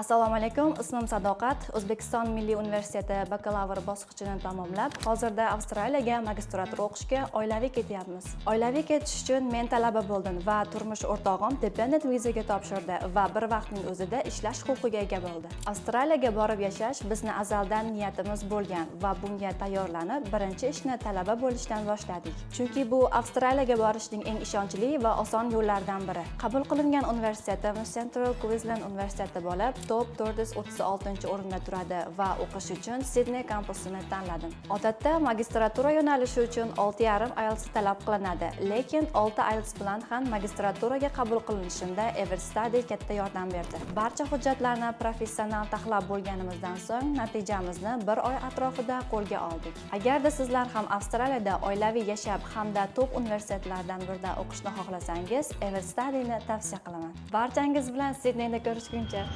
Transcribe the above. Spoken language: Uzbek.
Assalomu alaykum, ismim Sadoqat. O'zbekiston Milliy universiteti bakalavr bosqichini tamomlab, hozirda Avstraliyaga magistratura o'qishga oilaviy ketyapmiz. Oilaviy ketish uchun men talaba bo'ldim va turmush o'rtog'im dependent vizaga topshirdi va bir vaqtning o'zida ishlash huquqiga ega bo'ldi. Avstraliyaga borib yashash bizni azaldan niyatimiz bo'lgan va bunga tayyorlanib, birinchi ishni talaba bo'lishdan boshladik. Chunki bu Avstraliyaga borishning eng ishonchli va oson yo'llaridan biri. Qabul qilingan universitetim Central Queensland universiteti bo'lib, top 436-o'rinda turadi va o'qish uchun Sidney kampusini tanladim. Odatda magistratura yo'nalishi uchun 6,5 IELTS talab qilinadi, lekin 6 IELTS bilan ham magistraturaga qabul qilinishimda Everstudy katta yordam berdi. Barcha hujjatlarni professional taxlab bo'lganimizdan so'ng natijamizni bir oy atrofida qo'lga oldik. Agarda sizlar ham Avstraliyada oilaviy yashab hamda top universitetlardan birida o'qishni xohlasangiz, Everstudyni tavsiya qilaman. Barchangiz bilan Sidneyda ko'rishguncha.